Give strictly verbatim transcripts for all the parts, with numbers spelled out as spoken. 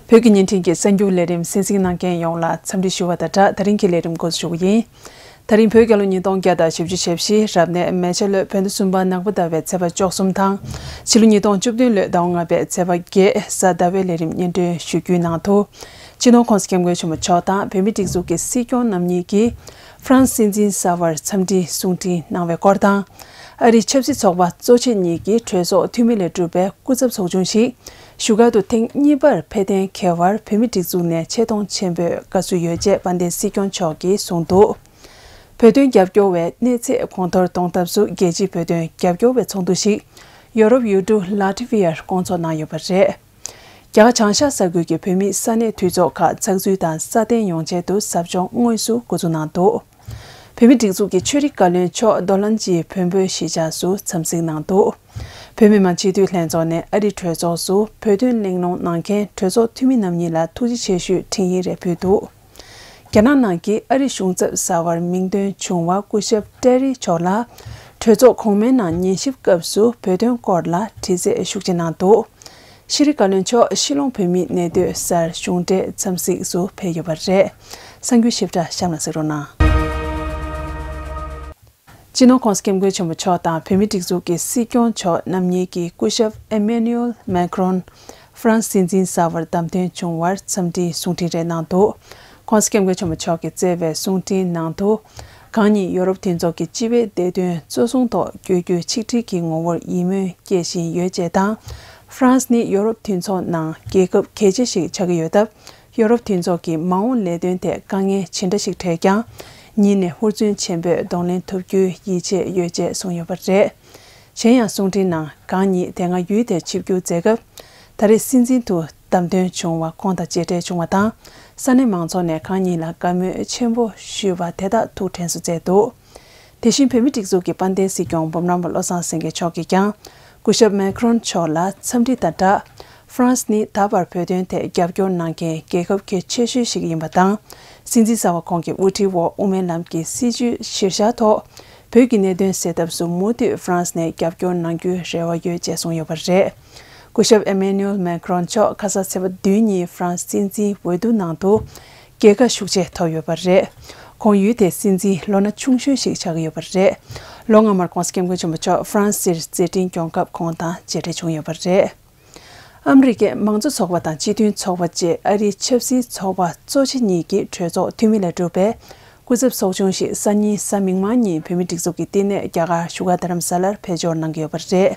བོད་ཀྱི་བརྙན་འཕྲིན་གྱི་གསར་འགྱུར་ལས་རིམ་གསན་གཟིགས་གནང་མཁན་ཡོངས་ལ་འཚམས་འདྲི་ཞུ་བ་དང་སྦྲགས། ད་རིང་གི་ལས་རིམ་འགོ་འཛུགས་ཞུ་གི་ཡིན། ད་རིང་བོད་རྒྱལ་ལོ་ཉིས་སྟོང་བརྒྱ་དང་བཞི་བཅུ་ཞེ་བཞི་རབ་གནས་མེ་བྱ་ལོའི་བོད་ཟླ་གསུམ་པ་ནག་པོ་ཟླ་བའི་ཚེས་པ་བཅུ་གསུམ་དང་། ཕྱི་ལོ་ཉིས་སྟོང་བཅུ་བདུན་ལོའི་ཟླ་བ་ལྔ་པའི་ཚེས་པ་བརྒྱད་གཟའ་ཟླ་བའི་ལས་རིམ་སྙན་སྒྲོན་ཞུ་རྒྱུའི་ནང་དུ། སྤྱི་ནོར་༸གོང་ས་༸སྐྱབས་མགོན་ཆེན་པོ་མཆོག་དང་བོད་མིའི་སྒྲིག་འཛུགས་ཀྱི་སྲིད་སྐྱོང་རྣམ་གཉིས་ཀྱིས་ཧྥ་རན་སི་སྲིད་འཛིན་གསར་པར་འཚམས་འདྲིའི་གསུང་འཕྲིན་གནང་བའི་སྐོར་དང་། ཨ་རིའི་ཆབ་སྲིད་ཚོགས་པ་གཙོ་ཆེ་གཉིས་ཀྱི་གྲོས་ཚོགས་འཐུས་མི་ལས་གྲུབ་པའི་སྐུ་ཚབ་ཚོགས་ཆུང་ཞིག་བཞུགས་སྒར་དུ་ཐེངས་གཉིས་པར་ཕེབས་ཐོན་མཁས་པར་བོད་མིའི་སྒྲིག་འཛུགས་ནས་ཆེ་མཐོང་ཆེན་པོས་དགའ་བསུ་ཡོད་ཅེས་དཔལ་ལྡན་སྲིད་སྐྱོང་མཆོག་གིས་གསུངས་འདུག་བོད་དོན་རྒྱབ་སྐྱོར་བའི་གནས་ཚད་གོང་མཐོར་གཏོང་ཐབས་སུ་རྒྱལ་སྤྱིའི་བོད་དོན་རྒྱབ་སྐྱོར་བའི་ཚོགས་འདུ་ཞིག་ཡོ་རོབ་ཡུལ་གྲུ་ལ་ཏི་ཝི་ཡར་བསྐོང་ཚོགས་གནང་ཡོད་པ་རེད། རྒྱ་གར་བྱང་ཤར་ས་ཁུལ་གྱི་བོད་མིའི་ས་གནས་འཐུས་ཚོགས་ཁག་ཚགས་ཚུད་དང་སྲ་བརྟན་ཡོང་ཆེད་དུ་ཟབ་སྦྱོང་དངོས་སུ་འགོ་འཛུགས་གནང་འདུག་བོད་མིའི་སྒྲིག་འཛུགས་ཀྱི་ཆོས་རིག་བཀའ་བློན་མཆོག་རྡོར་གླིང་སྤྱིའི་བོན་པོའི་གཞིས་ཆགས་སུ་འཚམས་གཟིགས་གནང་འདུག་བོད་མི་མང་སྤྱི་འཐུས་ལྷན་ཚོགས་ནས་ཨ་རིའི་གྲོས་ཚོགས་སུ་བོད་དོན་གླེང་སློང་གནང་མཁན་གྲོས་ཚོགས་འཐུས་མི་རྣམ་གཉིས་ལ་ཐུགས་རྗེ་ཆེ་ཞུའི་འཕྲིན་ཡིག་རེ་ཕུལ་འདུག་རྒྱ་ནག་ནང་གི་ཨ་རིའི་གཞུང་ཚབ་གསར་པར་མིང་འདོན་བྱུང་བ་སྐུ་ཞབས་ཀྲེ་རི་མཆོག་ལ་གྲོས་ཚོགས་གོང་མའི་ནང་ཉན་ཞིབ་སྐབས་སུ་བོད་དོན་སྐོར་ལ་དྲི་རྩད་ཤུགས་ཆེ་གནང་འདུག་ཤེས་རིག་བཀའ་བློན་མཆོག་ཤི་ལོང་བོད་མིའི་གནས་སྡོད་སར་གཞུང་འབྲེལ་འཚམས་གཟིགས་སུ་ཕེབས་ཡོད་པ་རེད། གསར་འགྱུར་ཞིབ་ཕྲ་གཤམ་ལ་གཟིགས་རོགས་གནང་། སྤྱི་ནོར་༸གོང་ས་༸སྐྱབས་མགོན་ཆེན་པོ་མཆོག་དང་བོད་མིའི་སྒྲིག་འཛུགས་ཀྱི་སྲིད་སྐྱོང་མཆོག་རྣམ་གཉིས་ཀྱིས་སྐུ་ཞབས་ཨེ་མེ་ནུ་ཨེལ་མེ་ཁྲོན་ཧྥ་རན་སི་སྲིད་འཛིན་གསར་པར་བདམས་ཐོན་བྱུང་བར་འཚམས་འདྲིའི་གསུང་འཕྲིན་རེ་གནང་འདུག ༸གོང་ས་༸སྐྱབས་མགོན་ཆེན་པོ་མཆོག་གིས་བསྩལ་བའི་གསུང་འཕྲིན་ནང་དུ། གང་ཉིད་ཡོ་རོབ་མཐུན་ཚོགས་ཀྱི་སྤྱི་པའི་བདེ་དོན་གཙོ་བཟུང་ཐོག་བསྐྱོད་རྒྱུའི་ཆིག་སྒྲིལ་གྱི་ངོ་བོར་ཡིད་སྨོན་སྐྱེ་བཞིན་ཡོད་ཅེས་དང་། ཧྥ་རན་སི་ནི་ཡོ་རོབ་མཐུན་ཚོགས་ནང་རྒྱལ་ཁབ་གལ་ཆེ་ཞིག་ཆགས་ཀྱི་ཡོད་སྟབས། ཡོ་རོབ་མཐུན་ཚོགས་ཀྱི་མ་འོངས་ལས་དོན་ཐད་དཀའ་ངལ་ཇི་འདྲ་ཞིག་འཕྲད་ཀྱང་། ཉིད་ནས་ཧུར་བརྩོན་ཆེན་པོས་གདོང་ལེན་ཐུབ་རྒྱུའི་ཡིད་ཆེས་ཡོད་ཅེས་གསུངས་ཡོད་པ་རེད། གཞན་ཡང་གསུང་འཕྲིན་ནང་གང་ཉིད་དེ་སྔ་ཡུལ་དེར་ཆིབས་བསྒྱུར་མཛད་སྐབས། ད་རེས་སྲིད་འཛིན་དུ་བདམས་ཐོན་བྱུང་བ་ཁོང་དང་མཇལ་འཕྲད་བྱུང་བ་དང་། ས་གནས་མང་ཚོགས་ནས་གང་ཉིད་ལ་དགའ་མོས་ཆེན་པོ་ཞུས་པ་དེ་དག་ཐུགས་དྲན་གསོ་མཛད་འདུག་དེ་བཞིན་བོད་མིའི་སྒྲིག་འཛུགས་ཀྱི་དཔལ་ལྡན་སྲིད་སྐྱོང་འབུམ་རམས་པ་བློ་བཟང་སེང་གེ་མཆོག་གིས་ཀྱང་། སྐུ་ཞབས་མེ་ཁྲོན་མཆོག་ལ་འཚམས་འདྲི་དང་སྦྲགས། ཧྥ་རན་སི་ནི་ད་བར་བོད་དོན་ཐད་རྒྱབ་སྐྱོར་གནང་མཁན་རྒྱལ་ཁབ་གལ་ཆེ་ཤོས་ཤིག་ཡིན་པ་དང་། སྲིད་འཛིན་གསར་པ་ཁོང་གི་དབུ་ཁྲིད་འོག་དབུ་མའི་ལམ་གྱི་སྲིད་བྱུས་གཞིར་བཞག་ཐོག་བོད་ཀྱི་གནད་དོན་སེལ་ཐབས་སུ་མུ་མཐུད་ཧྥ་རན་སི་ནས་རྒྱབ་སྐྱོར་གནང་རྒྱུའི་རེ་བ་ཡོད་ཅེས་གསུངས་ཡོད་པ་རེད། སྐུ་ཞབས་ཨེ་མེ་ནུ་ཨེལ་མེ་ཁྲོན་མཆོག་ཁ་ས་ཚེས་པ་བདུན་ཉིན་ཧྥ་རན་སི་སྲིད་འཛིན་འོས་བསྡུ་ནང་དུ་རྒྱལ་ཁ་ཤུགས་ཆེ་ཐོབ་ཡོད་པ་རེད། ཁོང་ཡུལ་དེའི་སྲིད་འཛིན་ལོ་ན་ཆུང་ཤོས་ཤིག་ཆགས་ཀྱི་ཡོད་པ་རེད། ལོ་སྔ་མར་༸གོང་ས་༸སྐྱབས་མགོན་ཆེན་པོ་མཆོག་ཧྥ་རན་སིར་མཛད་འཕྲིན་སྐྱོང་སྐབས་ཁོང་དང་མཇལ་འཕྲད་བྱུང་ཡོད་པ་རེད། ཨ་མི་རི་ཀའི་མང་གཙོ་ཚོགས་པ་དང་སྤྱི་མཐུན་ཚོགས་པ་བཅས་ཨ་རིའི་ཆབ་སྲིད་ཚོགས་པ་གཙོ་ཆེ་གཉིས་ཀྱི་གྲོས་ཚོགས་འཐུས་མི་ལས་གྲུབ་པའི་སྐུ་ཚབ་ཚོགས་ཆུང་ཞིག་གཟའ་ཉི་ཤུ་གཟའ་མིག་དམར་ཉིན་བོད་མིའི་སྒྲིག་འཛུགས་ཀྱི་བསྟི་གནས་རྒྱ་གར་བཞུགས་སྒར་རྡ་རམ་ས་ལར་ཕེབས་འབྱོར་གནང་གི་ཡོད་པ་རེད།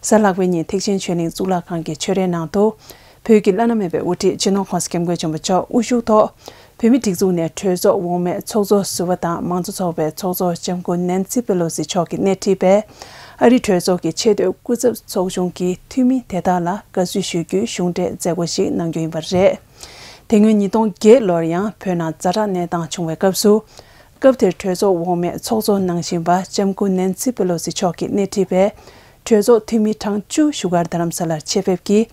གཟའ་ལྷག་པའི་ཉིན་ཐེག་ཆེན་ཆོས་གླིང་གཙུག་ལག་ཁང་གི་ཆོས་རའི་ནང་དུ། བོད་ཀྱི་བླ་ན་མེད་པའི་དབུ་ཁྲིད་སྤྱི་ནོར་༸གོང་ས་༸སྐྱབས་མགོན་ཆེན་པོ་མཆོག་དབུ་བཞུགས་ཐོག་བོད་མིའི་སྒྲིག་འཛུགས་ནས་གྲོས་ཚོགས་འོག་མའི་ཚོགས་གཙོ་ཟུར་པ་དང་མང་གཙོ་ཚོགས་པའི་ཚོགས་གཙོ་ལྕམ་སྐུ་ནན་སི་པེ་ལོ་སི་མཆོག་གིས་སྣེ་ཁྲིད་པའི་ཨ་རིའི་གྲོས་ཚོགས་ཀྱི་ཆེས་མཐོའི་སྐུ་ཚབ་ཚོགས་ཆུང་གི་འཐུས་མི་དེ་དག་ལ་དགའ་བསུ་ཞུ་རྒྱུའི་གཞུང་འབྲེལ་མཛད་སྒོ་ཞིག་གནང་རྒྱུ་ཡིན་པ་རེད། དེ་སྔོན་ཉིས་སྟོང་བརྒྱད་ལོར་ཡང་བོད་ནང་ཛ་དྲག་གནས་སྟངས་བྱུང་བའི་སྐབས་སུ། སྐབས་དེར་གྲོས་ཚོགས་འོག་མའི་ཚོགས་གཙོ་གནང་བཞིན་པ་ལྕམ་སྐུ་ནན་སི་པེ་ལོ་སི་མཆོག་གིས་སྣེ་ཁྲིད་པའི་གྲོས་ཚོགས་འཐུས་མི་གྲངས་བཅུ་བཞུགས་སྒར་རྡ་རམ་ས་ལར་ཆེད་ཕེབས་ཀྱིས་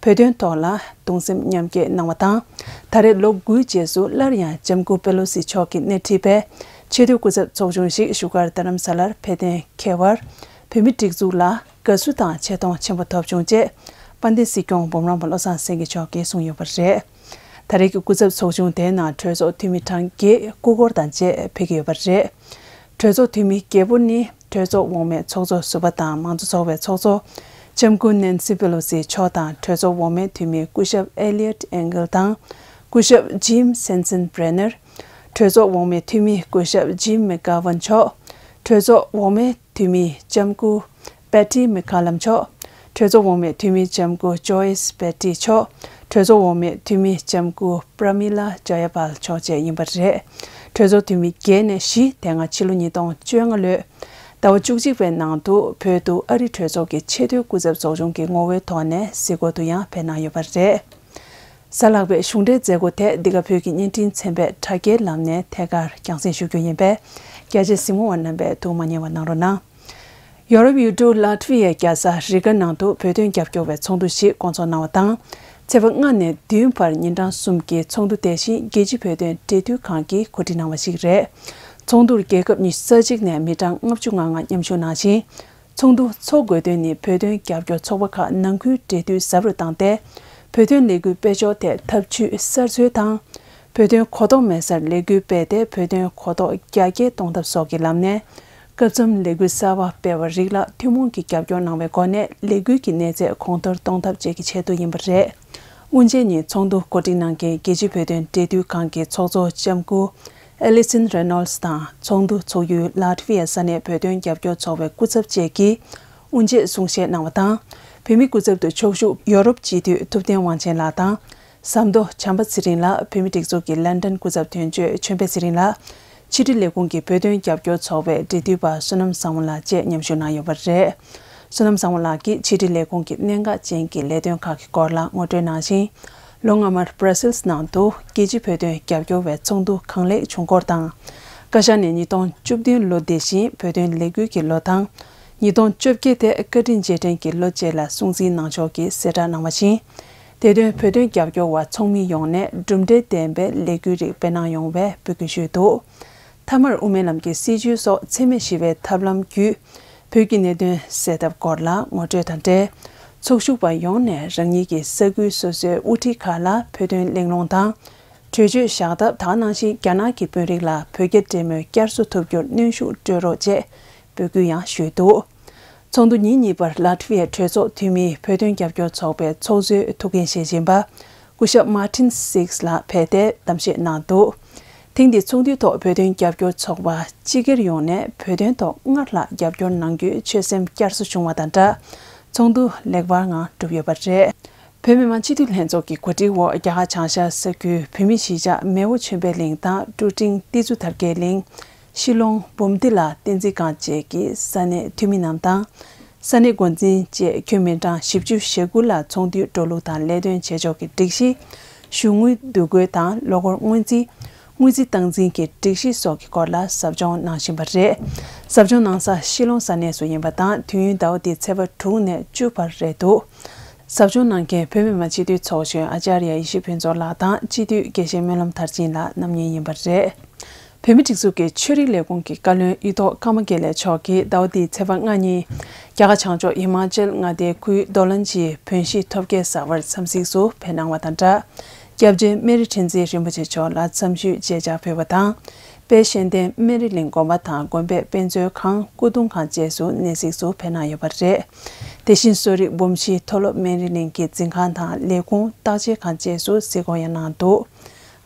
བོད་དོན་ཐོག་ལ་གདུང་སེམས་མཉམ་སྐྱེད་གནང་བ་དང་། ད་རེས་ལོ་དགུའི་རྗེས་སུ་སླར་ཡང་ལྕམ་སྐུ་པེ་ལོ་སི་མཆོག་གིས་སྣེ་ཁྲིད་པའི་ཆེས་མཐོའི་སྐུ་ཚབ་ཚོགས་ཆུང་ཞིག་བཞུགས་སྒར་རྡ་རམ་ས་ལར་ཕེབས་གཏན་འཁེལ་བར་བོད་མིའི་སྒྲིག་འཛུགས་ལ་དགའ་བསུ་དང་ཆེ་མཐོང་ཆེན་པོ་ཐོབ་བྱུང་ཅེས་དཔལ་ལྡན་སྲིད་སྐྱོང་འབུམ་རམས་པ་བློ་བཟང་སེང་གེ་མཆོག་གིས་གསུངས་ཡོད་པ་རེད། ད་རེས་ཀྱི་སྐུ་ཚབ་ཚོགས་ཆུང་དེའི་ནང་གྲོས་ཚོགས་འཐུས་མི་གྲངས་བརྒྱད་སྐུ་འཁོར་དང་བཅས་ཕེབས་ཀྱི་ཡོད་པ་རེད། གྲོས་ཚོགས་འཐུས་མི་བརྒྱད་པོ་ནི་གྲོས་ཚོགས་འོག་མའི་ཚོགས་གཙོ་ཟུར་པ་དང་མང་གཙོ་ཚོགས་པའི་ཚོགས་གཙོ་ལྕམ་སྐུ་ནན་སི་པེ་ལོ་སི་མཆོག་དང་། གྲོས་ཚོགས་འོག་མའི་འཐུས་མི་སྐུ་ཞབས་ཨེ་ལི་ཨེཊ་ཨེང་གལ་དང་། སྐུ་ཞབས་ཇིམ་སེན་སན་བྷྲེ་ནར། གྲོས་ཚོགས་འོག་མའི་འཐུས་མི་སྐུ་ཞབས་ཇིམ་མེག་གྷ་ཝན་མཆོག་གྲོས་ཚོགས་འོག་མའི་འཐུས་མི་ལྕམ་སྐུ་པེ་ཏི་མེག་ཁ་ལམ་མཆོག་གྲོས་ཚོགས་འོག་མའི་འཐུས་མི་ལྕམ་སྐུ་ཇོ་ཡིས་པེ་ཏི་མཆོག་གྲོས་ཚོགས་འོག་མའི་འཐུས་མི་ལྕམ་སྐུ་པྲ་མི་ལ་ཇ་ཡ་པཱལ་མཆོག་བཅས་ཡིན་པ་རེད། གྲོས་ཚོགས་འཐུས་མི་བརྒྱད་ནས་བཞི་དེ་སྔ་ཕྱི་ལོ་ཉིས་སྟོང་བཅོ་ལྔ་ལོའི་ཟླ་བ་བཅུ་གཅིག་པའི་ནང་དུ་བོད་དུ་ཨ་རི་གྲོས་ཚོགས་ཀྱི་ཆེས་མཐོའི་སྐུ་ཚབ་ཚོགས་ཆུང་གི་ངོ་བོའི་ཐོག་ནས་གཟིགས་སྐོར་དུ་ཡང་ཕེབས་གནང་ཡོད་པ་རེད། གཟའ་ལྷག་པའི་གཞུང་འབྲེལ་མཛད་སྒོ་དེ་འདི་ག་བོད་ཀྱི་བརྙན་འཕྲིན་ཚན་པས་དྲ་རྒྱའི་ལམ་ནས་ཐད་ཀར་རྒྱང་སྲིང་ཞུ་རྒྱུ་ཡིན་པས། རྒྱ་ཆེ་གཟིགས་མོ་བ་རྣམ་པས་ཐུགས་མ་ཉེས་པ་གནང་རོགས་གནང་། ཡོ་རོབ་ཡུལ་གྲུ་ལ་ཏི་ཝི་ཡའི་རྒྱལ་ས་རི་ག་ནང་དུ་བོད་དོན་རྒྱབ་སྐྱོར་བའི་ཚོགས་འདུ་ཞིག་བསྐོང་ཚོགས་གནང་བ་དང་། ཚེས་པ་ལྔ་ནས་བདུན་བར་ཉིན་གྲངས་གསུམ་གྱི་ཚོགས་འདུ་དེ་བཞིན་རྒྱལ་སྤྱིའི་བོད་དོན་འབྲེལ་མཐུད་ཁང་གིས་གོ་སྒྲིག་གནང་བ་ཞིག་རེད། ཚོགས་འདུར་རྒྱལ་ཁབ་ཉི་ཤུ་རྩ་གཅིག་ནས་མི་གྲངས་ལྔ་བཅུ་ང་ལྔ་མཉམ་ཞུགས་གནང་ཞིང་། ཚོགས་འདུ་འཚོགས་དགོས་དོན་ནི་བོད་དོན་རྒྱབ་སྐྱོར་ཚོགས་པ་ཁག་ནང་ཁུལ་འབྲེལ་མཐུད་ཟབ་རུ་བཏང་སྟེ། བོད་དོན་ལས་འགུལ་སྤེལ་ཕྱོགས་ཐད་ཐབས་ཇུས་གསར་འཚོལ་དང་། བོད་དོན་གོ་རྟོགས་མེད་སར་ལས་འགུལ་སྤེལ་ཏེ་བོད་དོན་གོ་རྟོགས་རྒྱ་སྐྱེད་གཏོང་ཐབས་སོགས་ཀྱི་ལམ་ནས། སྐབས་མཚམས་ལས་འགུལ་གསར་པ་སྤེལ་བར་རིགས་ལ་ཐུན་མོང་གི་རྒྱབ་སྐྱོར་གནང་བའི་སྒོ་ནས་ལས་འགུལ་གྱི་གནས་ཚད་གོང་མཐོར་གཏོང་ཐབས་བཅས་ཀྱི་ཆེད་དུ་ཡིན་པ་རེད། དབུ་འབྱེད་ཉིན་ཚོགས་འདུ་གོ་སྒྲིག་གནང་མཁན་རྒྱལ་སྤྱིའི་བོད་དོན་འབྲེལ་མཐུད་ཁང་གི་ཚོགས་གཙོ་ལྕམ་སྐུ། ཨེ་ལི་སིན་རེ་ནོལ་སི་དང་། ཚོགས་འདུ་ཚོགས་ཡུལ་ལ་ཏི་ཝི་ཡ་ས་གནས་བོད་དོན་རྒྱབ་སྐྱོར་ཚོགས་པའི་སྐུ་ཚབ་བཅས་ཀྱིས་དབུ་འབྱེད་གསུང་བཤད་གནང་བ་དང་། བོད་མིའི་སྐུ་ཚབ་ཏུ་ཕྱོགས་བཞུགས་ཡོ་རོབ་སྤྱི་འཐུས་ཐུབ་བསྟན་དབང་ཆེན་ལགས་དང་། ཟམ་མདོ་བྱམས་པ་ཚེ་རིང་ལགས། བོད་མིའི་སྒྲིག་འཛུགས་ཀྱི་ལན་ཌན་སྐུ་ཚབ་དོན་གཅོད་ཆོས་འཕེལ་ཚེ་རིང་ལགས། ཕྱི་དྲིལ་ལས་ཁུངས་ཀྱི་བོད་དོན་རྒྱབ་སྐྱོར་ཚོགས་པའི་འབྲེལ་མཐུད་པ་བསོད་ནམས་བཟང་མོ་ལགས་བཅས་མཉམ་ཞུགས་གནང་ཡོད་པ་རེད། བསོད་ནམས་བཟང་མོ་ལགས་ཀྱིས་ཕྱི་དྲིལ་ལས་ཁུངས་ཀྱི་གནད་འགག་ཅན་གྱི་ལས་དོན་ཁག་གི་སྐོར་ལ་ངོ་སྤྲོད་གནང་ཞིང་། ལོ་སྔ་མར་སྦྲ་སིལ་ནང་དུ་རྒྱལ་སྤྱིའི་བོད་དོན་རྒྱབ་སྐྱོར་བའི་ཚོགས་འདུ་གང་ལེགས་བྱུང་སྐོར་དང་། བཀའ་ཤག་ནས་ཉིས་སྟོང་བཅུ་བདུན་ལོ་དེ་བཞིན་བོད་དོན་ལས་འགུལ་གྱི་ལོ་དང་། ཉིས་སྟོང་བཅོ་བརྒྱད་དེ་བཀའ་དྲིན་རྗེས་དྲན་གྱི་ལོ་བཅས་ལ་སྲུང་བརྩི་གནང་ཕྱོགས་ཀྱི་གསལ་བསྒྲགས་གནང་བ་བཞིན། དེ་དོན་བོད་དོན་རྒྱབ་སྐྱོར་བ་ཚོགས་མི་ཡོངས་ནས་གྲུབ་འབྲས་ལྡན་པའི་ལས་འགུལ་རིགས་སྤེལ་གནང་ཡོང་བའི་འབོད་སྐུལ་ཞུས་འདུག་མཐའ་མར་དབུ་མའི་ལམ་གྱི་སྲིད་བྱུས་སོགས་འཚེ་མེད་ཞི་བའི་ཐབས་ལམ་བརྒྱུད། བོད་ཀྱི་གནད་དོན་སེལ་ཐབས་སྐོར་ལ་ངོ་སྤྲོད་དང་འབྲེལ། ཚོགས་ཞུགས་པ་ཡོངས་ནས་རང་ཉིད་ཀྱི་ས་ཁུལ་སོ་སོའི་དབུ་ཁྲིད་ཁག་ལ་བོད་དོན་གླེང་སློང་དང་། གྲོས་ཆོད་བཞག་ཐབས་དག་ནང་བཞིན་རྒྱ་ནག་གི་དཔོན་རིགས་ལ་བོད་རྒྱ་འབྲེལ་མོལ་བསྐྱར་གསོ་ཐུབ་རྒྱུར་གནོན་ཤུགས་སྤྲོད་རོགས་ཅེས་འབོད་སྐུལ་ཡང་ཞུས་འདུག་ཚོགས་འདུ་ཉིན་གཉིས་པར་ལ་ཏི་ཝི་ཡའི་གྲོས་ཚོགས་འཐུས་མིའི་བོད་དོན་རྒྱབ་སྐྱོར་ཚོགས་པའི་ཚོགས་གཙོའི་ཐུགས་འགན་བཞེས་བཞིན་པ། སྐུ་ཞབས་Martin Six ལགས་ཕེབས་ཏེ་གཏམ་བཤད་གནང་འདུག་ཐེངས་འདིའི་ཚོགས་འདུའི་ཐོག་བོད་དོན་རྒྱབ་སྐྱོར་ཚོགས་པ་སྤྱི་སྒེར་ཡོངས་ནས་བོད་དོན་ཐོག་སྔར་ལྷག་རྒྱབ་སྐྱོར་གནང་རྒྱུའི་ཆོད་སེམས་བསྐྱར་གསོ་བྱུང་བ་དང་སྦྲགས། ཚོགས་འདུ་ལེགས་པར་ངང་གྲུབ་ཡོད་པ་རེད། བོད་མི་མང་སྤྱི་འཐུས་ལྷན་ཚོགས་ཀྱི་གོ་སྒྲིག་འོག་རྒྱ་གར་བྱང་ཤར་ས་ཁུལ་བོད་མིའི་གཞིས་ཆགས་མེས་པོ་ཆོས་འཕེལ་གླིང་དང་ཀྲུ་ཀྲིང་ཏི་ཙུ་དར་རྒྱས་གླིང་། ཤི་ལོང་། བུམ་ཏི་ལ་བསྟན་འཛིན་སྒང་བཅས་ཀྱི་ས་གནས་འཐུས་མི་རྣམས་དང་། ས་གནས་འགོ་འཛིན་བཅས་ཁྱོན་མི་གྲངས་བཞི་བཅུ་ཞེ་དགུ་ལ་ཚོགས་འདུའི་འགྲོ་ལུགས་དང་ལས་དོན་བྱེད་ཕྱོགས་ཀྱི་སྒྲིག་གཞི། གཞུང་དངུལ་བསྡུ་སྒོ་དང་ལོ་འཁོར་སྔོན་རྩིས། དངུལ་རྩིས་སྟངས་འཛིན་གྱི་སྒྲིག་གཞི་སོགས་ཀྱི་སྐོར་ལ་ཟབ་སྦྱོང་གནང་བཞིན་པ་རེད། ཟབ་སྦྱོང་གནང་ས་ཤི་ལོང་ས་གནས་སུ་ཡིན་པ་དང་། དུས་ཡུན་ཟླ་བ་འདིའི་ཚེས་པ་དྲུག་ནས་བཅུ་བར་རེད་འདུག་ཟབ་སྦྱོང་གནང་མཁན་བོད་མི་མང་སྤྱི་འཐུས་ཚོགས་གཞོན་ཨ་ཅཱརྱ་ཡེ་ཤེས་ཕུན་ཚོགས་ལགས་དང་སྤྱི་འཐུས་དགེ་བཤེས་སྨོན་ལམ་མཐར་ཕྱིན་ལགས་རྣམ་གཉིས་ཡིན་པ་རེད། བོད་མིའི་སྒྲིག་འཛུགས་ཀྱི་ཆོས་རིག་ལས་ཁུངས་ཀྱི་བཀའ་བློན་གཡུ་ཐོག་ཀརྨ་དགེ་ལེགས་མཆོག་གིས་ཟླ་བ་འདིའི་ཚེས་པ་ལྔ་ཉིན། རྒྱ་གར་བྱང་ཕྱོགས་ཧི་མ་ཅལ་མངའ་སྡེའི་ཁུལ་རྡོ་ལན་གྱི་བོན་གཞིས་ཐོབ་སྐལ་གསར་པར་འཚམས་གཟིགས་སུ་ཕེབས་གནང་བ་དང་སྦྲགས། སྐྱབས་རྗེ་སྨན་རི་ཁྲི་འཛིན་རིན་པོ་ཆེ་མཆོག་ལ་འཚམས་ཞུས་མཇལ་བཅར་ཕུལ་བ་དང་། དཔལ་གཤེན་བསྟན་སྨན་རི་གླིང་དགོན་པ་དང་དགོན་པའི་དཔེ་མཛོད་ཁང་སྐུ་གདུང་ཁང་བཅས་སུ་གནས་གཟིགས་སུ་ཕེབས་གནང་ཡོད་པ་རེད། དེ་བཞིན་གསོ་རིག་འབུམ་བཞིའི་མཐོ་སློབ་སྨན་རི་གླིང་གི་འཛིན་ཁང་དང་ལས་ཁུངས་བརྟག་དཔྱད་ཁང་བཅས་སུ་གཟིགས་སྐོར་ཡང་གནང་འདུག་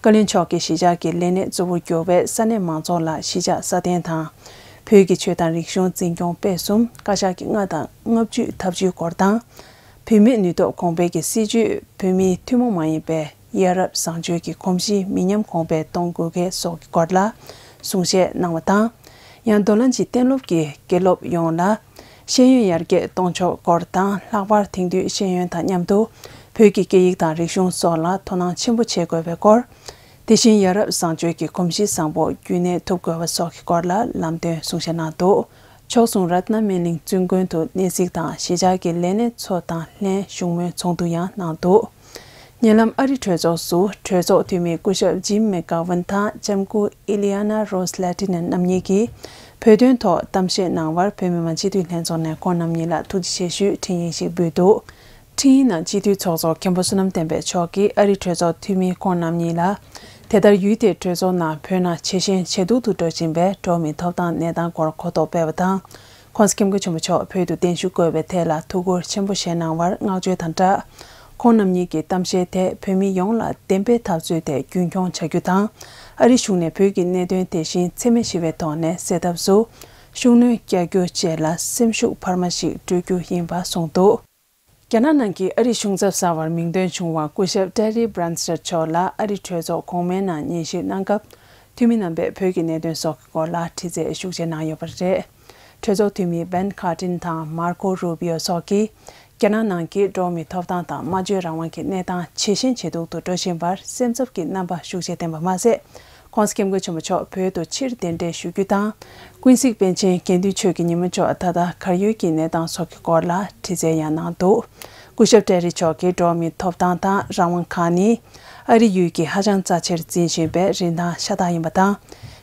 བཀའ་བློན་མཆོག་གིས་གཞིས་ཆགས་ཀྱི་ལས་སྣེ་གཙོ་བོར་གྱུར་བའི་ས་གནས་མང་ཚོགས་ལ་གཞིས་ཆགས་སྲ་བརྟན་དང་། བོད་ཀྱི་ཆོས་དང་རིག་གཞུང་འཛིན་སྐྱོང་སྤེལ་གསུམ། བཀའ་ཤག་གི་ལྔ་དང་ལྔ་བཅུའི་ཐབས་ཇུས་སྐོར་དང་། བོད་མིའི་ནུས་སྟོབས་གོང་འཕེལ་གྱི་སྲིད་བྱུས། བོད་མིའི་ཐུན་མོང་མ་ཡིན་པའི་ཡ་རབས་བཟང་སྤྱོད་ཀྱི་གོམས་གཤིས་མི་ཉམས་གོང་འཕེལ་གཏོང་དགོས་གལ་སོགས་ཀྱི་སྐོར་ལ་གསུང་བཤད་གནང་བ་དང་། ཡང་རྡོ་ལན་གྱི་གཏན་སློབ་ཀྱི་དགེ་སློབ་ཡོངས་ལ། ཤེས་ཡོན་ཡར་རྒྱས་གཏོང་ཕྱོགས་སྐོར་དང་། ལྷག་པར་དེང་དུས་ཤེས་ཡོན་དང་མཉམ་དུ་བོད་ཀྱི་སྐད་ཡིག་དང་རིག་གཞུང་སོགས་ལ་དོ་སྣང་ཆེན་པོ་བྱེད་དགོས་པའི་སྐོར། དེ་བཞིན་ཡ་རབས་བཟང་སྤྱོད་ཀྱི་གོམས་གཤིས་བཟང་པོ་རྒྱུན་གནས་ཐུབ་དགོས་པ་སོགས་ཀྱི་སྐོར་ལ་ལམ་སྟོན་གསུང་བཤད་གནང་འདུག་ཕྱོགས་མཚུངས་རཏྣ་སྨན་གླིང་བཙུན་དགོན་དུ་གནས་གཟིགས་དང་གཞིས་ཆགས་ཀྱི་ལས་སྣེ་ཚོ་དང་ལྷན་བཞུགས་མོལ་ཚོགས་འདུ་ཡང་གནང་འདུག་ཉེ་ལམ་ཨ་རི་གྲོས་ཚོགས་སུ་གྲོས་ཚོགས་འཐུས་མི་སྐུ་ཞབས་ཇིམ་མེག་གྷ་ཝན་དང་ལྕམ་སྐུ་ཨི་ལི་ཡ་ན་རོས་ལེ་ཏི་ནན་རྣམ་གཉིས་ཀྱིས་བོད་དོན་ཐོག་གཏམ་བཤད་གནང་བར་བོད་མི་མང་སྤྱི་འཐུས་ལྷན་ཚོགས་ནས་ཁོང་རྣམ་གཉིས་ལ་ཐུགས་རྗེ་ཆེ་ཞུའི་འཕྲིན་ཡིག་ཞིག་ཕུལ་འདུག་འཕྲིན་ཡིག་ནང་སྤྱི་འཐུས་ཚོགས་གཙོ་མཁན་པོ་བསོད་ནམས་བསྟན་འཕེལ་མཆོག་གིས་ཨ་རི་གྲོས་ཚོགས་འཐུས་མི་ཁོང་རྣམ་གཉིས་ལ། དེ་ལྟར་ཡུལ་དེའི་གྲོས་ཚོགས་ནང་བོད་ནང་ཇེ་ཞན་ཇེ་སྡུག་ཏུ་འགྲོ་བཞིན་པའི་འགྲོ་བ་མིའི་ཐོབ་ཐང་གནས་སྟངས་སྐོར་གོ་རྟོགས་སྤེལ་བ་དང་། ྋགོང་ས་ྋསྐྱབས་མགོན་ཆེན་པོ་མཆོག་བོད་དུ་གདན་ཞུ་དགོས་པའི་ཐད་ལ་ཐུགས་ཁུར་ཆེན་པོ་བཞེས་གནང་བར་བསྔགས་བརྗོད་དང་སྦྲགས། ཁོང་རྣམ་གཉིས་ཀྱི་གཏམ་བཤད་དེ་བོད་མི་ཡོངས་ལ་བདེན་པའི་འཐབ་རྩོད་དེ་རྒྱུན་འཁྱོངས་བྱ་རྒྱུ་དང་། ཨ་རི་གཞུང་ནས་བོད་ཀྱི་གནད་དོན་དེ་བཞིན་འཚེ་མེད་ཞི་བའི་ཐོག་ནས་སེལ་ཐབས་སུ་ཤུགས་སྣོན་རྒྱག་རྒྱུ་བཅས་ལ་སེམས་ཤུགས་འཕར་མ་ཞིག་སྤྲོད་རྒྱུ་ཡིན་པ་གསུངས་འདུག་རྒྱ་ནག་ནང་གི་ཨ་རིའི་གཞུང་ཚབ་གསར་བར་མིང་འདོན་བྱུང་བ་སྐུ་ཞབས་ཏྲེ་རི་སྦྲན་སི་ཊར་མཆོག་ལ་ཨ་རིའི་གྲོས་ཚོགས་གོང་མའི་ནང་ཉན་ཞིབ་གནང་སྐབས། འཐུས་མི་རྣམ་པས་བོད་ཀྱི་གནད་དོན་སོགས་ཀྱི་སྐོར་ལ་དྲི་རྩད་ཤུགས་ཆེ་གནང་ཡོད་པ་རེད། གྲོས་ཚོགས་འཐུས་མི་བེན་ཁ་ཏིན་དང་མར་ཀོ་རུ་བི་ཡོ་སོགས་ཀྱིས། རྒྱ་ནག་ནང་གི་འགྲོ་བ་མིའི་ཐོབ་ཐང་དང་སྨྲ་བརྗོད་རང་དབང་གི་གནས་སྟངས་ཇེ་ཞན་ཇེ་སྡུག་ཏུ་འགྲོ་བཞིན་པར་སེམས་འཚབ་ཀྱི་རྣམ་པ་ཤུགས་ཆེ་བསྟན་པ་མ་ཟད། ྋགོང་ས་ྋསྐྱབས་མགོན་ཆེན་པོ་མཆོག་བོད་དུ་ཕྱིར་གདན་འདྲེན་ཞུ་རྒྱུ་དང་། ཀུན་གཟིགས་པཎ་ཆེན་དགེ་འདུན་ཆོས་ཀྱི་ཉི་མ་མཆོག་ད་ལྟ་གར་ཡོད་ཀྱི་གནས་སྟངས་སོགས་ཀྱི་སྐོར་ལ་དྲི་རྩད་ཡང་གནང་འདུག་སྐུ་ཞབས་ཏྲེ་རི་མཆོག་གིས་འགྲོ་བ་མིའི་ཐོབ་ཐང་དང་རང་དབང་ཁག་ནི། ཨ་རི་ཡུལ་གྱིས་ཧ་ཅང་རྩ་ཆེར་འཛིན་བཞིན་པའི་རིན་ཐང་ཤ་སྟག་ཡིན་པ་དང་།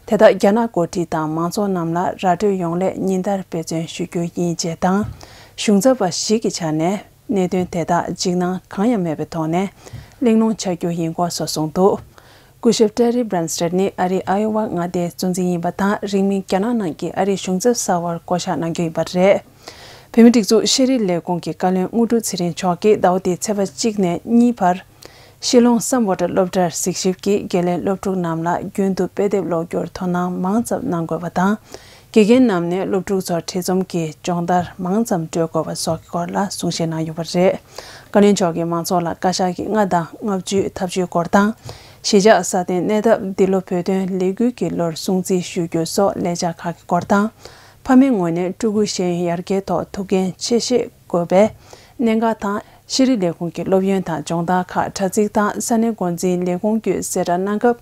དེ་དག་རྒྱ་ནག་འགོ་ཁྲིད་དང་མང་ཚོགས་རྣམས་ལ་ར་སྤྲོད་ཡོང་སླད་ཉིན་ལྟར་འབད་བརྩོན་ཞུ་རྒྱུ་ཡིན་ཅེས་དང་། གཞུང་ཚབ་པ་ཞིག་གི་ཆ་ནས། གནད་དོན་དེ་དག་འཇིགས་སྣང་གང་ཡང་མེད་པའི་ཐོག་ནས་གླེང་སློང་བྱ་རྒྱུ་ཡིན་སྐོར་སོགས་གསུངས་འདུག་སྐུ་ཞབས་Terry Branstad་ནི་ཨ་རིའི་ཨའི་ཝ་མངའ་སྡེའི་གཙོ་འཛིན་ཡིན་པ་དང་། རིང་མིན་རྒྱ་ནག་ནང་གི་ཨ་རིའི་གཞུང་ཚབ་གསར་བར་བསྐོ་གཞག་གནང་རྒྱུ་ཡིན་པ་རེད། བོད་མིའི་སྒྲིག་འཛུགས་ཤེས་རིག་ལས་ཁུངས་ཀྱི་བཀའ་བློན་དངོས་གྲུབ་ཚེ་རིང་མཆོག་གིས་ཟླ་བ་འདིའི་ཚེས་པ་གཅིག་ནས་གཉིས་བར། ཤི་ལོང་སམ་བྷོ་ཊ་སློབ་གྲྭར་གཟིགས་ཞིབ་ཀྱིས་དགེ་ལས་སློབ་ཕྲུག་རྣམས་ལ་རྒྱུན་དུ་དཔེ་དེབ་ཀློག་རྒྱུར་དོ་སྣང་མང་ཙམ་གནང་དགོས་པ་དང་། དགེ་རྒན་རྣམས་ནས་སློབ་ཕྲུག་ཚོར་ཁྲིད་རྩོམ་གྱི་སྦྱོང་བརྡར་མང་ཙམ་སྤྲོད་དགོས་པ་སོགས་ཀྱི་སྐོར་ལ་གསུང་བཤད་གནང་ཡོད་པ་རེད། བཀའ་བློན་མཆོག་གིས་མང་ཚོགས་ལ་བཀའ་ཤག་གི་ལྔ་དང་ལྔ་བཅུའི་ཐབས་ཇུས་སྐོར་དང་། གཞིས་ཆགས་སྲ་བརྟན་གནས་ཐབས་འདི་ལོ་བོད་དོན་ལས་འགུལ་གྱི་ལོར་སྲུང་བརྩི་ཞུ་རྒྱུ་སོགས་ལས་འཆར་ཁག་གི་སྐོར་དང་། ཕ་མའི་ངོས་ནས་ཕྲུ་གུ་ཤེས་ཡོན་ཡར་རྒྱས་ཐོག་ཐུགས་འགན་ཆེ་བཞེས་དགོས་པའི་གནད་འགག་དང་། ཤེས་རིག་ལས་ཁུངས་ཀྱི་སློབ་ཡོན་དང་སྦྱོང་བརྡར་ཁག་དྲ་ཚིགས་དང་ས་གནས་འགོ་འཛིན་ལས་ཁུངས་བརྒྱུད་གསལ་བསྒྲགས་གནང་སྐབས་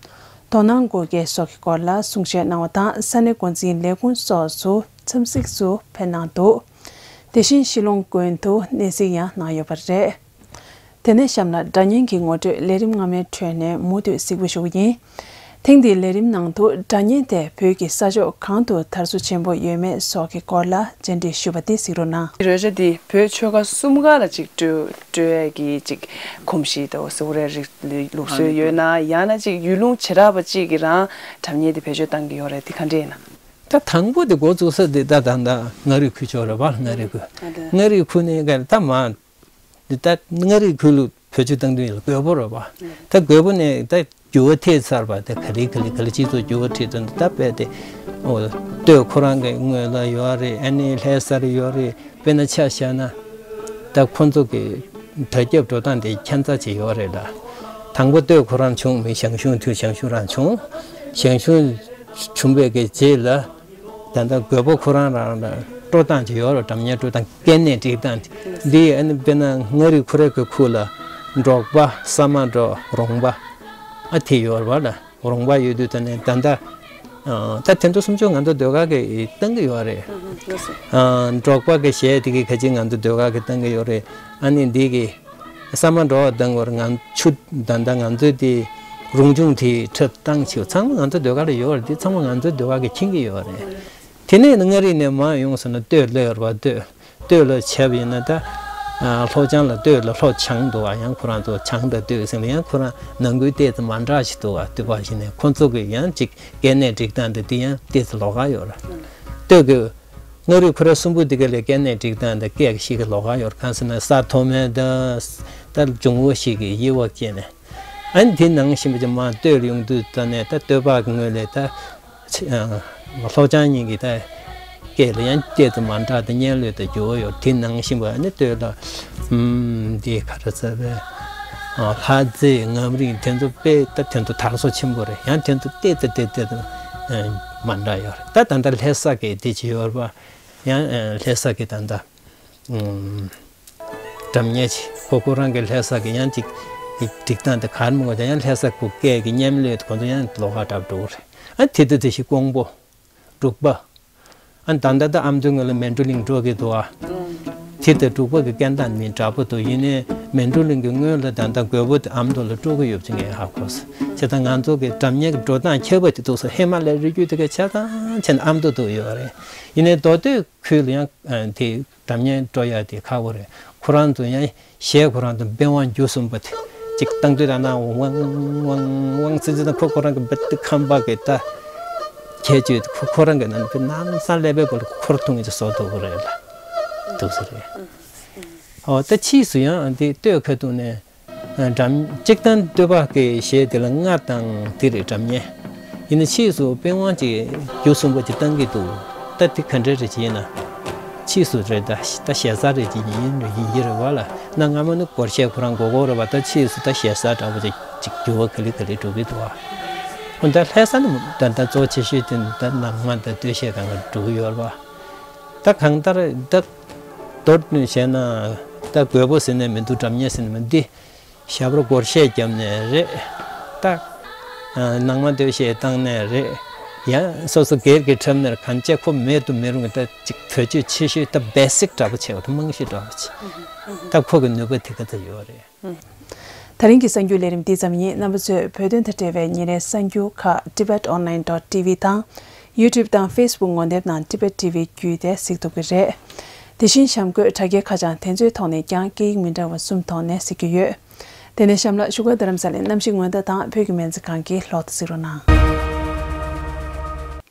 དོ་སྣང་དགོས་གལ་སོགས་ཀྱི་སྐོར་ལ་གསུང་བཤད་གནང་བ་དང་། ས་གནས་འགོ་འཛིན་ལས་ཁུངས་སོགས་སུ་འཚམས་གཟིགས་སུ་ཕེབས་གནང་འདུག་དེ་བཞིན་ཤི་ལོང་དགོན་དུ་གནས་གཟིགས་ཡང་གནང་ཡོད་པ་རེད། དེ་ནས་གཤམ་ལ་སྒྲ་སྙན་གྱི་ངོ་སྤྲོད་ལས་རིམ་སྔ་མའི་ཁྲོད་ནས་མུ་མཐུད་གཟིགས་འབུལ་ཞུ་གི་ཡིན། ཐེངས་འདིའི་ལས་རིམ་ནང་དུ་སྒྲ་སྙན་དེ་བོད་ཀྱི་ས་ཕྱོགས་གང་དུ་དར་སོ་ཆེན་པོ་ཡོད་མེད་སོགས་ཀྱི་སྐོར་ལ་བཅར་འདྲི་ཞུས་པ་དེ་གཟིགས་རོགས་གནང་། རོལ་ཆ་འདི་བོད་ཆོལ་ཁ་གསུམ་ཀ་ལ་ཅིག་སྤྲོད་སྤྲོད་ཡས་ཀྱི་ཅིག་གོམས་གཤིས་དང་ཟེར་བ་རེད། རིག་ལུགས་སྲོལ་ཡོད་ན། ཡང་ན་ཅིག་ཡུལ་ལུང་བྱེ་བྲག་པ་ཅིག་གིས་རང་སྒྲ་སྙན་དེ་བེད་སྤྱོད་བཏང་གི་ཡོད་རེད། དེ་ག་འདྲ་ཡིན་ན། ད་དང་པོ་དེ་འགོ་བཙུགས་ས་དེ་ད་ད་ད་མངའ་རིས་ཁུལ་ཕྱོགས་རེད་བ། མངའ་རིས་ཁུལ། ཨ་ད། མངའ་རིས་ཁུལ་ནས་ག་ད་མ། འདི་ད་མངའ་རིས་ཁུལ་ལ་བེད་སྤྱོད་བཏང་དུས་ཡིན་ལ་རྒོད་པོ་རེད་བ། ད་རྒོད་པོ་ནས་ད་འགྱུར་བ་ཐེབས་ཚར་བ་དེ་ག་ལེ་ག་ལེ་ག་ལེ་སྤྱི་ཚོགས་འགྱུར་བ་ཐེབས་དུས་ད་དཔེ་དེ། ཨོ། སྟོད་ཁོ་རང་གི་ངོས་ལ་ཡོད་རེད། ཨ་ནི་ལྷ་སར་ཡོད་རེད། དཔེར་ན་ཆ་བཞག་ན། ད་ཁོ་ཚོ་གི་དར་ཁྱབ་འགྲོ་སྟངས་དེ་ཁྱད་མཚར་ཅིག་ཡོད་རེད་ལ། དང་པོ་སྟོད་ཁོ་རང་བྱུང་མི་ཞང་ཞུང་དུས་ཞང་ཞུང་རང་བྱུང་། ཞང་ཞུང་བྱུང་བའི་གི་རྗེས་ལ། ད་ལྟ་རྒོད་པོ་ཁོ་རང་རང་ལ་སྤྲོ་སྟངས་ཅིག་ཡོད་རེད། སྒྲ་སྙན་སྤྲོ་སྟངས་སྐད་གནས་སྒྲིག་སྟངས་དེ། འདི་ཨ་ནི་དཔེར་ན་མངའ་རིས་ཁོ་རའི་གི་ཁུལ་ལ་འབྲོག་པ། ས་མ་འབྲོག་རོང་པ། ཨ་དེ་ཡོད་རེད་བ་ལ། རོང་པ་ཡོད་དུས་ད་ནས་ད་ལྟ། ཨ་ད་དེ་ཚོ་སུམ་ཅུ་ང་ཚོ་ཟློས་གར་གི་བཏང་གི་ཡོད་རེད། ཨ་འབྲོག་པ་གི་གཞས་དེ་གི་ཁ་ཅིག་ང་ཚོ་ཟློས་གར་གི་བཏང་གི་ཡོད་རེད། ཨ་ནི་འདི་གི་ས་མ་འབྲོག་བཏང་བར་ང་ཆུ་ད་ལྟ་ང་ཚོའི་དེ་རུང་ཆུང་དེ་འཁྲབ་སྟངས་ཆེ་ཚང་མ་ང་ཚོ་ཟློས་གར་ལ་ཡོད་རེད། དེ་ཚང་མ་ང་ཚོ་ཟློས་གར་གི་མཁྱེན་གི་ཡོད་རེད། དེ་ནས་མངའ་རིས་ནས་མར་ཡོང་སོང་ན་སྟོད་ལ་ཡོད་རེད་བ། སྟོད། སྟོད་ལ་བྱས་པ་ཡིན་ན་ད། ཨ་ལྷོ་བྱང་ལ་སྟོད་ལ་ལྷོ་བྱང་འདུག་བ། ཡང་ཁོ་རང་ཚོ་བྱང་དང་སྟོད་ཟེར་ནས་ཡང་ཁོ་རང་ནང་ཁུལ་ཏོག་ཙམ་མ་འདྲ་ཞིག་འདུག་བ། སྟོད་པ་ཞིག་ནས་ཁོ་ཚོ་གི་ཡང་ཅིག་སྐད་གནས་སྒྲིག་སྟངས་དེ་དེ་ཡང་ཏོག་ཙམ་ལོགས་ཀ་ཡོད་རེད། སྟོད་ཀྱི་མངའ་རིས་ཁོ་ར་གསུམ་པོ་དེ་ག་ལས་སྐད་གནས་སྒྲིག་སྟངས་དང་སྐད་ཀྱི་ཤིག་གི་ལོགས་ཀ་ཡོད་རེད། གང་ཟེར་ན་ས་མཐོ་དམན་དང་ད་འབྱུང་བོ་ཞིག་གི་དབྱེ་བ་སྐྱེས་ནས། ཨ་ནི་དེ་ནང་བཞིན་པ་ཅིག་མར་སྟོད་ལ་ཡོང་དུས་ད་ནས་ད་སྟོད་པ་གི་ངོས་ལས་ད། ལྷོ་བྱང་གཉིས་ཀྱི་ད་སྐད་ལ་ཡང་སྐད་དུ་མ་འདྲ་དང་སྙན་ལོས་དང་འགྱུར་བ་ཡོད། དེ་ནང་བཞིན་པ་ནི་སྟོད་ལ། ཨུམ། འདི་ག་རེ་ཟེར་བས། ལྷ་རྫས་ངམ་རིང་དེ་ཚོ་དཔེ་ད་དེ་ཚོ་དར་སོ་ཆེན་པོ་རེད། ཡང་དེ་ཚོ་ཏོག་ཙམ་ཏོག་ཙམ་མ་འདྲ་ཡོད་རེད། ད་ད་ལྟ་ལྷ་ས་གི་དེ་ཅི་ཡོད་རེད་པ། ཡང་ལྷ་ས་གི་ད་ལྟ། ཨུམ། སྒྲ་སྙན་ཅིག་ཁོ་ཁོ་རང་གི་ལྷ་ས་གི་ཡང་ཅིག་སྒྲིག་སྟངས་དེ་གར་མི་དགོས་ཀྱང་ཡང་ལྷ་ས་ཁོ་སྐད་ཀྱི་སྙན་ལོས་དེ་ཁོ་ཚོ་ཡང་ལོགས་ཀ་འདྲ་པོ་འགྲོ་གི་རེད། ཨ་དེ་དུས་དེ་བཞིན་ཀོང་པོ། འབྲུག་པ། ཨ་ད་ལྟ་ད་ཨ་མདོའི་ངོས་ལ་མན་ཀྲུ་གླིང་འགྲོ་གི་འདུག་ཨ། དེ་དང་འབྲུག་པ་གི་སྐད་གདངས་མི་འདྲ་པོ་འདུག་ཡིན་ནའི་མན་ཀྲུ་གླིང་གི་སྔོན་ལ་ད་ལྟ་རྒོད་པོ་དེ་ཨ་མདོ་ལ་འགྲོ་གི་ཡོད་པ་ཅིག་ངས་ཧ་གོ་སོང་། བྱས་ཙང་ང་ཚོ་གི་སྒྲ་སྙན་གྱི་འགྲོ་སྟངས་ཁྱད་པར་ཅིག་འདུག་ཟེར། ཧི་མ་ལ་ཡའི་རི་རྒྱུད་དེ་ག་ཆ་ཚང་བྱས་ན་ཨ་མདོ་འདུག་ཡོད་རེད། ཡིན་ནའི་མདོ་སྟོད་ཁུལ་ལ་ཡང་དེ་སྒྲ་སྙན་སྤྲོ་ཡག་དེ་ཁག་པོ་རེད། ཁོ་རང་ཚོ་ཡང་གཞས་ཁོ་རང་ཚོ་འབེན་དབང་བསྒྱུར་གསུམ་པ་དེ་ཅིག་བཏང་དུས་ད་ན་ཝང་ཝང་ཝང་ཙི་ཙི་ད་ཁོ་ཁོ་རང་གི་བེ་ཏི་ཁམ་པ་གི་ད་ཁྱད་ཆོས་ཁོ་ཁོ་རང་གི་ནང་གི་ནམ་སང་ཀླད་པའི་སྐོར་ལ་ཁོར་ཐུང་གི་ཅིག་བཟོ་ཐུབ་ཀྱི་རེད་ལ། འདུག་ས་རེད། ཨོ་ད་ཕྱིས་སུ་ཡང་དེ་སྟོད་ཁ་ཐུག་ནས། སྒྲ་སྙན་གཅིག་དང་སྟོད་པ་གི་གཞས་དེ་ལ་རྔ་དང་དེ་རེད། སྒྲ་སྙན། ཡིན་ན་ཕྱིས་སུ་འབེན་དབང་ཅིག་བསྒྱུར་གསུམ་པ་ཅིག་བཏང་གི་འདུག་ད་དེ་ག་འདྲ་རེད་ཅེ་ན། ཕྱིས་སུ་རེད་ད། ད་ཞེ་ས་རེད་ཅེ་ཡིན་ཡིན་གྱི་རེད་བ་ལ། གནའ་སྔ་མོ་ནི་སྒོར་གཞས་ཁོ་རང་མགོ་སྐོར་རེད་བ། ད་ཕྱིས་སུ་ད་ཞེ་ས་འདྲ་པོ་ཅིག་ཅིག་འགྱུར་བ་ག་ལེ་ག་ལེ་འགྲོ་གི་འདུག་བ། འོ་ད་ལྷ་ས་ནི་ད་ད་གཙོ་ཆེ་ཤོས་དེ་ད་གནའ་སྔ་ད་སྟོད་གཞས་སྒང་ག་འགྲོ་གི་ཡོད་རེད་བ། ད་གང་ལྟར་ད་མདོར་བྱས་ན་ད་རྒོད་པོ་ཟེར་ནས་མི་འདུག་སྒྲ་སྙན་ཟེར་ནས་མི་འདི། ཞབས་བྲོ་སྒོར་གཞས་བརྒྱབ་ནས་རེད། ད། ནང་མ་སྟོད་གཞས་བཏང་ནས་རེད། ཡང་སོ་སོ་སྒེར་གྱི་འཁྲབ་ནས་གང་བྱས་ཁོ་མེད་དུ་མི་རུང་གི་ད་ཅིག་བེད་སྤྱོད་ཆེ་ཤོས་ད་བེ་སིག་འདྲ་པོ་བྱས་པ་ད་རྨང་གཞི་འདྲ་པོ་བྱས། ད་ཁོ་གི་ནུས་པ་དེ་ག་ཚོད་ཡོད་རེད། ད་རིང་གི་གསར་འགྱུར་ལས་རིམ་འདི་ཙམ་ཡིན། རྣམ་པ་ཚོས་བོད་དོན་དང་འབྲེལ་བའི་ཉིན་རེའི་གསར་འགྱུར་ཁག་Tibet Online dot T V དང་YouTube དང་Facebook ངོ་དེབ་ནང་Tibet T V བརྒྱུད་དེ་གཟིགས་ཐུབ་ཀྱི་རེད། དེ་བཞིན་གཤམ་འཁོད་དྲ་རྒྱའི་ཁ་བྱང་དེ་ཚོའི་ཐོག་ནས་ཀྱང་སྐད་ཡིག་མི་འདྲ་བ་གསུམ་ཐོག་ནས་གཟིགས་རྒྱུ་ཡོད། དེ་ནས་གཤམ་ལ་བཞུགས་སྒར་རྡ་རམ་ས་ལའི་གནམ་གཤིས་སྔོན་བརྡ་དང་བོད་ཀྱི་སྨན་རྩིས་ཁང་གི་ལོ་ཐོ་གཟིགས་རོགས་གནང་།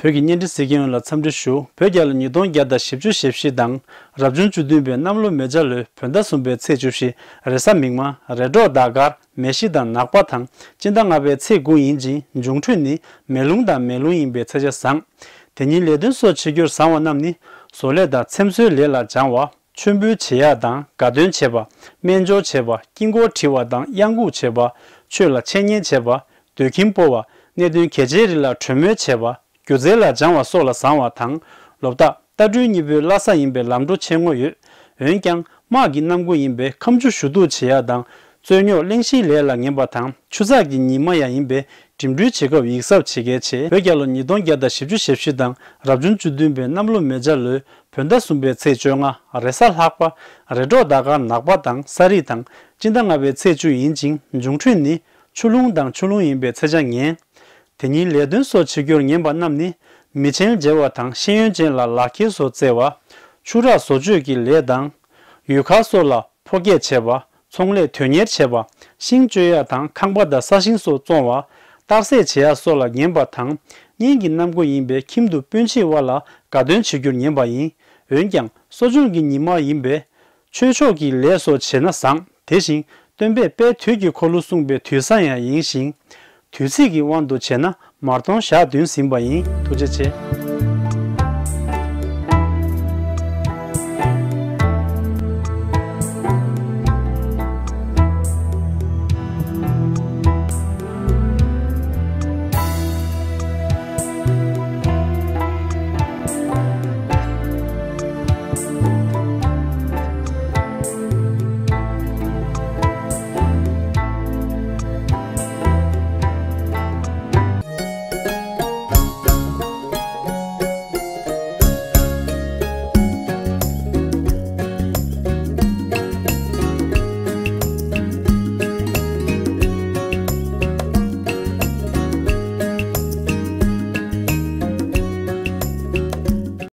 བོད་ཀྱི་བརྙན་འཕྲིན་གཟིགས་མཁན་ཡོངས་ལ་འཚམས་འདྲི་ཞུ། བོད་རྒྱལ་ལོ་ཉིས་སྟོང་བརྒྱ་དང་བཞི་བཅུ་ཞེ་བཞི་དང་རབ་བྱུང་བཅུ་བདུན་པའི་གནམ་ལོ་མེ་བྱ་ལོའི་བོད་ཟླ་གསུམ་པའི་ཚེས་བཅུ་བཞི་རེས་གཟའ་མིག་དམར་རེས་འགྲོགས་ཟླ་སྐར་མེ་བཞི་དང་ནག་པ་དང་སྤྱི་ཟླ་ལྔ་པའི་ཚེས་དགུ་ཡིན་ཅིང་འབྱུང་འཕྲོད་ནི་མེ་རླུང་དང་མེ་རླུང་ཡིན་པའི་ཚེས་ཆ་བཟང་། དེ་ཉིན་ལས་དོན་སོགས་བྱེད་རྒྱུར་བཟང་བ་རྣམས་ནི་བཟོ་ལས་དང་ཚེམ་བཟོའི་ལས་ལ་སྦྱང་བ། མཆོད་འབུལ་བྱེད་ཡག་དང་དགའ་སྟོན་བྱེད་པ། སྨན་སྦྱོར་བྱེད་པ། དཀྱིལ་འཁོར་བྲི་བ་དང་གཡང་འགུགས་བྱེད་པ། ཆོས་ལ་འཆད་ཉན་བྱེད་པ། སྡོད་ཁྱིམ་སྤོ་བ། གནད་དོན་གལ་ཆེའི་རིགས་ལ་གྲོས་མོལ་བྱེད་པ། སྒྱུ་རྩལ་ལ་སྦྱང་བ་སོགས་ལ་བཟང་བ་དང་། ལོ་རྟགས་རྟ་སྦྲུལ་གཉིས་པོའི་བླ་གཟའ་ཡིན་པས་ལམ་འགྲོ་ཆེ་ངོ་ཡོད། འོན་ཀྱང་དམག་གི་གནམ་སྒོ་ཡིན་པས་ཁ་མཆུ་ཞུ་གཏུག་བྱེད་ཡག་དང་རྩོད་རྙོག་གླེང་གཞིའི་ལས་ལ་ངན་པ་དང་ཆུ་ཚགས་ཀྱི་ཉི་མ་ཡང་ཡིན་པས་འགྲིམ་འགྲུལ་བྱེད་སྐབས་ཡིག་གཟབ་བྱེད་གལ་ཆེ། བོད་རྒྱལ་ལོ་ཉིས་སྟོང་བརྒྱ་དང་བཞི་བཅུ་ཞེ་བཞི་དང་རབ་བྱུང་བཅུ་བདུན་པའི་གནམ་ལོ་མེ་བྱ་ལོའི་བོད་ཟླ་གསུམ་པའི་ཚེས་བཅོ་ལྔ་རེས་གཟའ་ལྷག་པ། རེས་འགྲོགས་ཟླ་སྐར་ནག་པ་དང་སྲ་རིས་དང་སྤྱི་ཟླ་ལྔ་པའི་ཚེས་བཅུ་ཡིན་ཅིང་འབྱུང་འཕྲོད་ནི་ཆུ་རླུང་དང་ཆུ་རླུང་ཡིན་པའི་ཚེས་ཆ་ངན། དེ་ཉིན་ལས་དོན་སོགས་བྱེད་རྒྱུར་ངན་པ་རྣམས་ནི། མི་ཆེན་མཇལ་བ་དང་ཤེས་ཡོན་ཅན་ལ་ལག་འཁྱེར་སོགས་བསྩལ་བ། ཆུ་རགས་བཟོ་བཅོས་ཀྱི་ལས་དང་། ཡུལ་གར་སོགས་ལ་ཕོ་སྐྱེས་བྱེད་པ། ཚོང་ལས་དོན་གཉེར་བྱེད་པ། ཤིང་གཅོད་ཡག་དང་ཁང་པ་དང་ས་ཞིང་སོགས་བཙོང་བ། གཏར་སྲེག་བྱེད་ཡག་སོགས་ལ་ངན་པ་དང་། གཉེན་གྱི་གནམ་སྒོ་ཡིན་པས་ཁྱིམ་དུ་སྤུན་མཆེད་དབར་ལ་དགའ་སྟོན་བྱེད་རྒྱུར་ངན་པ་ཡིན། འོན་ཀྱང་གསོ་སྦྱོང་གི་ཉི་མ་ཡིན་པས། ཆོས་ཕྱོགས་ཀྱི་ལས་སོགས་བྱས་ན་བཟང་། དེ་བཞིན་སྟོན་པས་དཔལ་དུས་ཀྱི་འཁོར་ལོ་གསུངས་པའི་དུས་བཟང་ཡང་ཡིན་ཞིང་། དུས་ཚིགས་ཀྱི་དབང་དུ་བྱས་ན་མ་སྟོང་ཞག་བདུན་ཟིན་པ་ཡིན། ཐུགས་རྗེ་ཆེ།